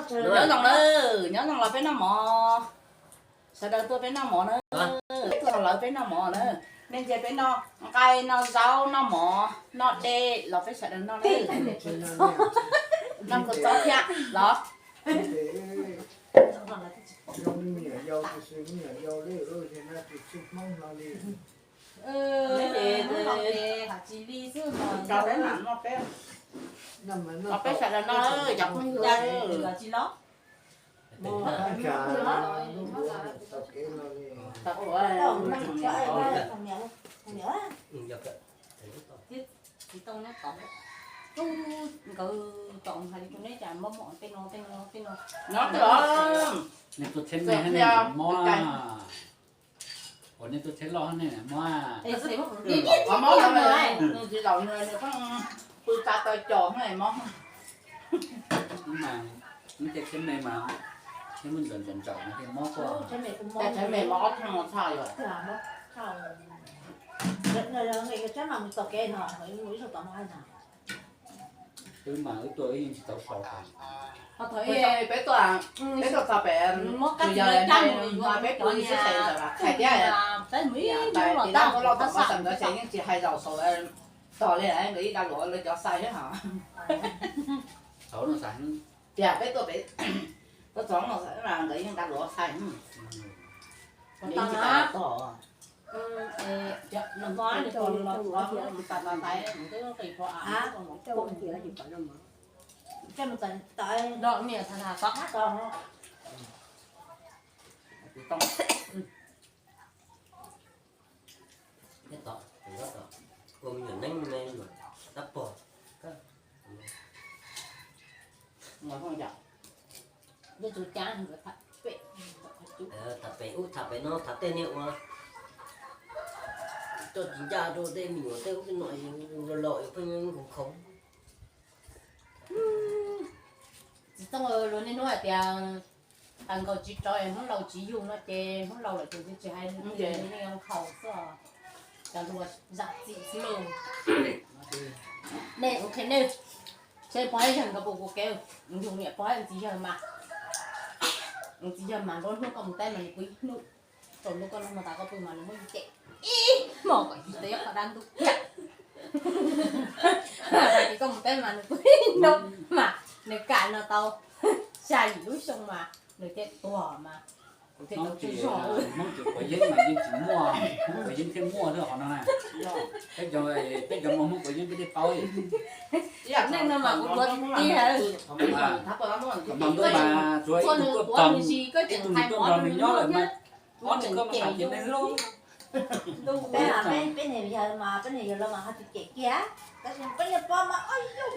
Nyob zoo nawb, nyob zoo los peb noj mov. Sawv daws tuaj peb noj mov na. Tuaj lawv peb noj mov na. Nej ntsia peb noj nqaij noj zaub noj mov noj dej los peb sawv daws noj na. Noj kua txob thiab los. Peb sawv daws noj cov phooj ywg. Txiv Too neb tod, nkawd tsom hais li tus neb cas mob mom tej no tej no tej no. Nyob twg os? Nej tuaj tsheb me mob. Ua nej tuaj tsheb loj nej mob. Qhov mob no nws tsis zaum nws pheej pw tsa taw cos mob. Mas nej tej tsheb me mas tsheb muaj ntsaum ntsaum ntsaum no thiaj mob koj. Tsheb me mob ob thaj no tshaj yom. Wb mas wb tuaj wb yeej tsis tau so. Peb tuaj, peb tuaj txog pem, tus yawg ntawd peb pw ib sab tes ntawd hais tias, tais tis laj tuaj loj tom qhov xeem ntawd ces yeej tsis hais zaum saud tog li, nkawd yeej da luam lawv cov xais thiab hos. Tias peb tuaj pem, tuaj txog no mas nkawd yeej da luam xais. Nkawd yeej tsis hais tog. Ua me nyuam neeb me nyuam tab pog. Tham pem ub tham pem no tham tej niag ua coj tsis ncaj rau tej me nyuam tej ub tej no, los los pheej khoov khoov. Txiv Too luag niaj hnub hais tias, tas nkaus tsis tsov es Hmoob laus tsis yug no ces Hmoob laus lawm ces tsis hais li, nkhaus xwb. Cov hluas zam txim xwb lauj. Nej ua qhia nej, seb pog thiab yawg nkawd puas kuv kev, yus niam pog thiab txiv yawg mas, txiv yawg mas nruab hnub koj mus teb mas nws pw ib hnub, tsaus ntuj koj noj hmo tas koj pw mas nws muab yus cem ib hmos kom yus teb qhov dab ntub thiab. Hais tias koj mus teb mas nws pw ib hnub mas nws kam no tau xya yim lub xyoo mas nws thiaj tuag mas. Kuv thiaj tau tsis zog. Hmoob tus quav yeeb mas yeej tsis muaj, Hmoob quav yeeb thiaj muaj thiab qhov no na. Peb cov, peb cov muaj Hmoob quav yeeb peb thiaj paub. Neej no mas kuv tuav tiag. Hmo ntawd mas tsuav ib tug tuaj txog, ib tug tuaj nrog nws nyob lawm mas ob niag koj mas tham ces neeg loj. Peb, peb niag yawg mas peb niag yawg laus mas ho tsis cem kiag, tab sis peb niag pog mas ua yus,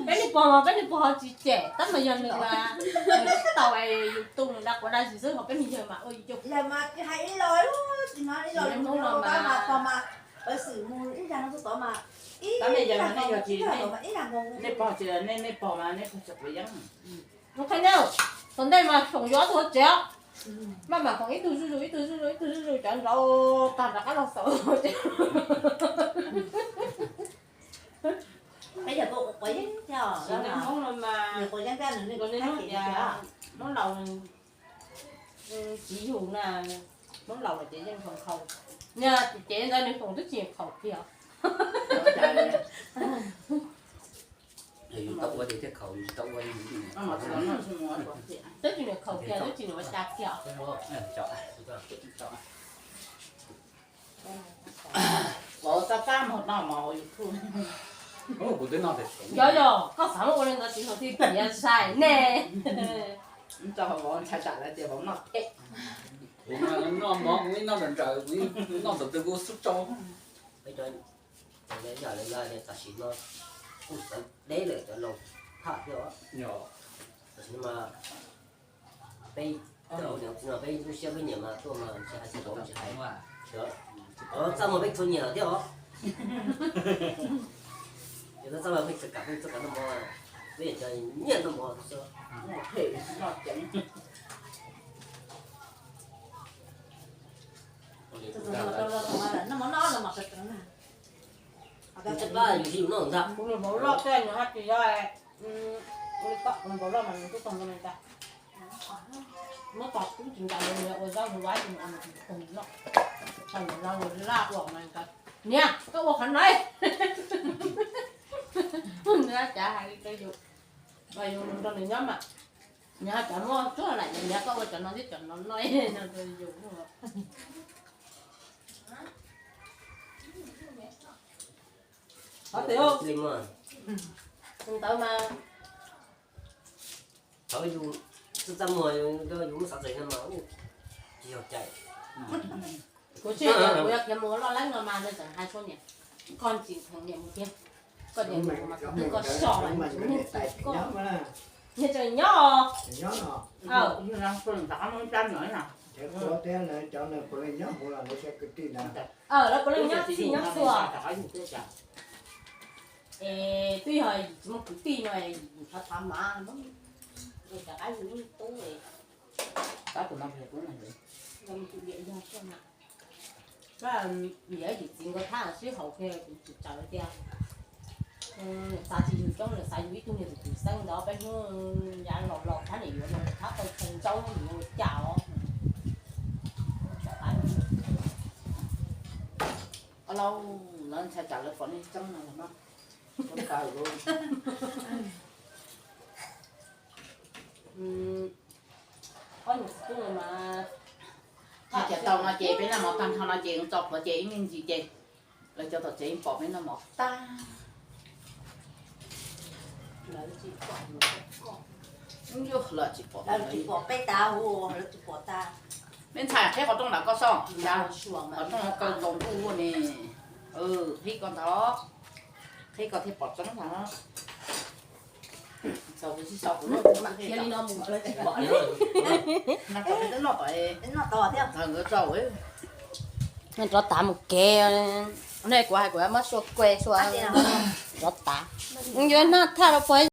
peb niag pog mas peb niag pog ho tsis cem, tab mas yog nws mas nws tsis tau YouTube nws da quav da zis xwb, ho peb niag yawg mas ua yus. Yawg mas hais ib los, tsis hnov ib los, Hmoob no mas pog mas, pog mas, ib zag no tuaj tod mas, ib zag no ib zag, nej pog tsis, nej pog mas nej pog tsis quav yeeb. Qhia nej, tom ntej mas foom yuav ob tug hauv tsev, maj mam foom ib tug zuj zus ib tug zuj zus ib tug zuj zus cov nraud tag rov qab los xaus. Peb yog kuv quav yeeb thiab, Hmoob no mas, Hmoob laus tsis yug na, Hmoob laus lawm ces yeej foom khaus. Yog ces ntawd nws foom twb tsis khaus kiag. Yus tau ua ces thiaj khaus, yus tsis tau ua. Twb tsis nws khaus kiag, twb tsis nws ua cas kiag. Yog yog, koj xav muab ua li ntawd tsis tau thiaj tias sai ne. Ntshai tsam lawv tias vauv noj phem. Kuv noj mov kuv ib noj nrawm nrawm, kuv ib noj ntawm twg kuv xub tsau. Yam li tam sim no kuj sawv deb lawm cov laus phaj thiab os. Tam sim no mas peb, peb lub siab peb nyiam mas tuaj mas tsis hais tsis hais, txaj muag peb txhua nyiam thiab os. Yog txaj muag peb tsis kam, peb tsis kam noj mov, peb cov nyiam noj mov xwb. Kuv nws vauv loj tej nws haj tsis yog, nws vauv loj mas nws twb tau nta tas. Muab tos kuv tsis nta, nws ua zaub nws ua ib tug noj. Tau nws laj ua mas, niam koj ua qhov no. Nws cav hais li rau yus, yus nrog nws nyob mas, nws cav muab tsuag lam yus niam koj ua cov no thiab cov no no no rau yus. Qhov twg ntawd mas, thaum yus txaj muag, yus muab xav txog no mas tsis yog cai. Kuv tsis, kuv yog khiav mus ua loj leeb no mas nws tseem hais tshuaj niam, koj tsis kheev niam mus kiag, koj niam mus mas thaum twg koj so mas niam tsis koj, niam tseem nyob. Lawv puav leej nyob txij nyob txhua. Es twb yog yim tsis muaj kwv tij no, yim thov thov mas, rov qab yus tub, yim yim txiv nkawd thab sib haum kiag kuv tsis txawj tias, nws xav tsis yus coob, nws xav yus ib tug niag tus tub xeeb ntawd peb hnub yav los los thab niam yuav los thab tau tau ntsaub yuav ua cas os. Lauj, lawv ntshai tsam lawv pom nej tseeb no los mas. Cov tau no ces peb noj mov tag nrho no ces tso plhuav ces ib me ntsis ces lawv cov tom tsev pom peb noj mov tag. Lawv tsis pom, peb ntshai qhib qhov rooj ntawm koj soj, qhov rooj kaw nkaus ntuj ne. Qhib koj ntag, qhib koj thiaj pom tseeb ntag. Txaus kuv tsis txaus kuv, kuv mam khiav li no mus lawv tsis pom li. Noj tom, noj tom, nkawd txaus. Rov tav mus kev, nej kuv hais kuv muab sua kue sua, rov tav. Yuav noj thaj rau puas